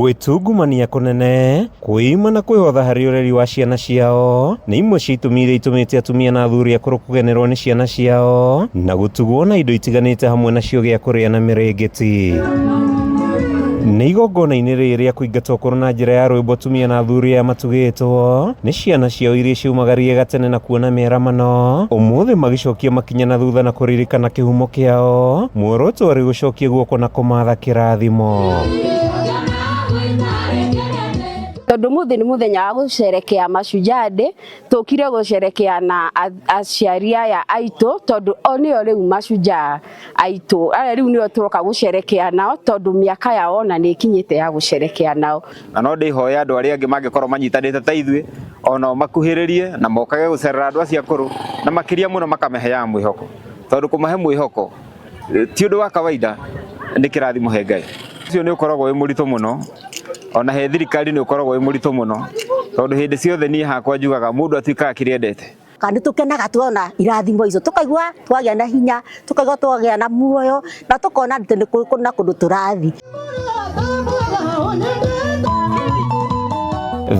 Gwĩtungumania kũnene, kwĩima na kwĩhotha harĩ ũreri wa ciana ciao nĩ imwe cia itũmi iria itũmĩte atumia na athuri akũrũ kũgenerwo nĩ ciana ciao na gũtugwo na indo itiganĩte hamwe nacio gĩa kũrĩa na mĩrĩngĩti. Nĩ igongona-inĩ rĩrĩ rĩa kũingatwo kũrũ na njĩra ya rwĩmbo atumia na athuri aya matugĩtwo nĩ ciana ciao iria ciaumagaririe gatene na kuona mĩaramano ũmũthĩ magĩcokia makinya na thutha na kũririkana kĩhumo kĩao muoroto arĩ gũcokia guoko na kũmatha kĩrathimo. Tondũ mũthĩ nĩ mũthenya wa gũcerekea Mashujaa Day, tũkire gũcerekea na aciari aya aitũ tondũ o nĩo rĩu mashujaa aitũ aya rĩu nĩo tũroka gũcerekea nao tondũ mĩaka yao ona nĩ ĩkinyĩte ya gũcerekea nao. Na no ndĩhoe andũ arĩa angĩ mangĩkorwo manyitanĩte ta ithuĩ onao makuhĩrĩrie na mokage gũcerera andũ acio akũrũ na makĩria mũno makamaheaga mwĩhoko, tondũ kũmahe mwĩhoko ti ũndũ wa kawaida, nĩ kĩrathimo he Ngai. Ũcio nĩ ũkoragwo wĩ mũritũ mũno, ona he thirikari nĩ ũkoragwo wĩ mũritũ mũno, tondũ hĩndĩ ciothe niĩ hakwa njugaga mũndũ atuĩkaga kĩrĩa endete. Kana nĩ tũkenaga tuona irathimo icio, tũkaigua twagĩa na hinya, tũkaigua twagĩa na muoyo, na tũkona atĩ nĩ kũrĩ na kũndũ tũrathiĩ.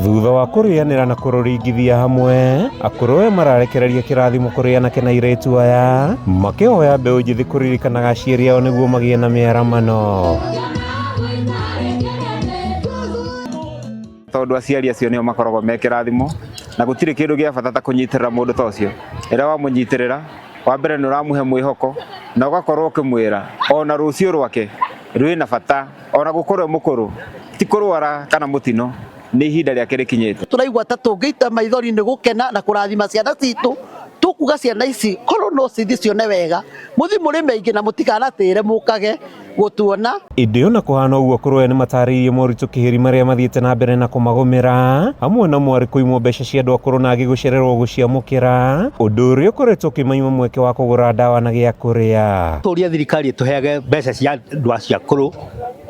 Thutha wa kũrĩanĩra na kũrũringithia hamwe, akũrũ aya mararekereria kĩrathimo kũrĩ anake na airĩtu aya, makĩhoya mbeũ njĩthĩ kũririkanaga aciari ao nĩguo magĩe na mĩaramano. Tondũ aciari acio nĩo makoragwo me kĩrathimo, na gũtirĩ kĩndũ gĩa bata ta kũnyitĩrĩra mũndũ ta ũcio. Rĩrĩa wamũnyitĩrĩra, wa mbere nĩ ũramũhe mwĩhoko, na ũgakorwo ũkĩmwĩra ona rũciũ rwake rwĩna bata, ona gũkorwo e mũkũrũ, ti kũrwara kana mũtino, nĩ ihinda rĩake rĩkinyĩte. Tũraigua ta tũngĩita maithori nĩ gũkena na kũrathima ciana citũ, tũkuga ciana ici korwo no cithi cione wega, mũthi mũrĩme ingĩ na mũtikanatĩre mũkage gũtuona. Ĩndĩ ona kũhana ũguo akũrũ aya nĩmatarĩirie moritũ kĩhĩri marĩa mathiĩte na mbere na kũmagũmĩra, hamwe na mwarĩ kũimwo mbeca cia andũ akũrũ na angĩ gũcererwo gũciamũkĩra, ũndũ ũrĩa ũkoretwo ũkĩmaima mweke wa kũgũra ndawa na gĩa kũrĩa. Tũrie thirikari ĩtũheage mbeca cia andũ acio akũrũ,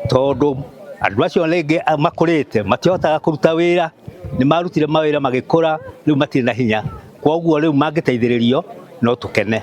tondũ andũ acio rĩngĩ makũrĩte matihotaga kũruta wĩra, nĩ marutire mawĩra magĩkũra, rĩu matirĩ na hinya, kwoguo rĩu mangĩteithĩrĩrio no tũkene.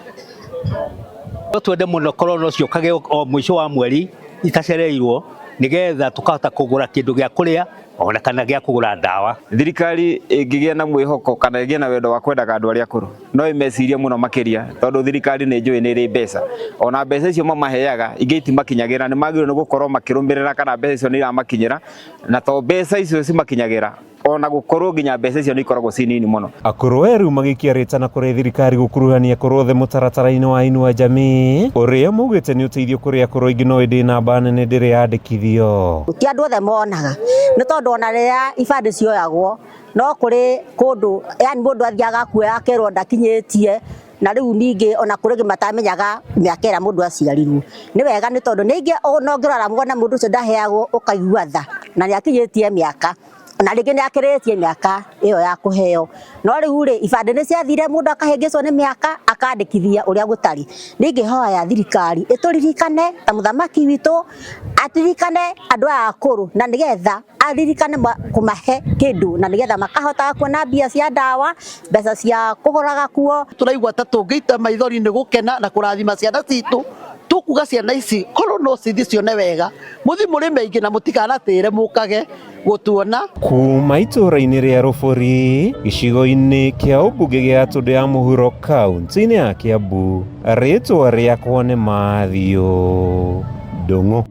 No twende mũno korwo no ciũkage o mũico wa mweri itacereirwo, nĩgetha tũkahota kũgũra kĩndũ gĩa kũrĩa ona kana gĩa kũgũra ndawa. Thirikari ĩngĩgĩa na mwĩhoko kana ĩgĩe na wendo wa kwendaga andũ arĩa akũrũ, no ĩmecirie mũno makĩria, tondũ thirikari nĩ njũĩ nĩ ĩrĩ mbeca. Ona mbeca icio mamaheaga, ingĩ itimakinyagĩra, nĩ magĩrĩirwo nĩ gũkorwo makĩrũmĩrĩra kana mbeca icio nĩ iramakinyĩra, na to mbeca icio cimakinyagĩra, ona gũkorwo nginya mbeca icio nĩ ikoragwo ci nini mũno. Akũrũ aya rĩu magĩikia rĩtana kũrĩ thirikari gũkuruhania akũrũ othe mũtaratara-inĩ wa Inua Jamii ũrĩa maugĩte nĩ ũteithio kũrĩ akũrũ aingĩ no ĩndĩ namba nene ndĩrĩ yandĩkithio. Ti andũ othe monaga, nĩ tondũ ona rĩrĩa ibandĩ cioyagwo no kũrĩ kũndũ yani mũndũ athiaga kuoya akerwo ndakinyĩtie, na rĩu ningĩ ona kũrĩ angĩ matamenyaga mĩaka ĩrĩa mũndũ aciarirwo. Nĩ wega nĩ tondũ ningĩ ona ũngĩrora wona mũndũ ũcio ndaheagwo ũkaigua tha na nĩ akinyĩtie mĩaka, na rĩngĩ nĩ akĩrĩtie mĩaka ĩyo ya kũheo. No rĩu rĩ, ibandĩ nĩ ciathire mũndũ akahĩngĩcwo nĩ mĩaka akandĩkithia ũrĩa gũtarĩ. Niĩ ingĩhoya thirikari ĩtũririkane ta mũthamaki witũ, aririkane andũ aya akũrũ na nĩgetha aririkane kũmahe kĩndũ na nĩgetha makahotaga kuona mbia cia ndawa, mbeca cia kũgũraga kuo. Tũraigua ta tũngĩita maithori nĩ gũkena na kũrathima ciana citũ, tũkuga ciana ici korwo no cithi cione wega, mũthi mũrĩme ingĩ na mũtikanatĩre mũkage gũtuona. Kuma itũũra-inĩ rĩa Rũbũri, gĩcigo-inĩ kĩa ũmbunge gĩa Gatũndũ ya Mũhuro kaunti-inĩ ya Kiambu, rĩtwa rĩakwa nĩ Mathiũ Ndung'u.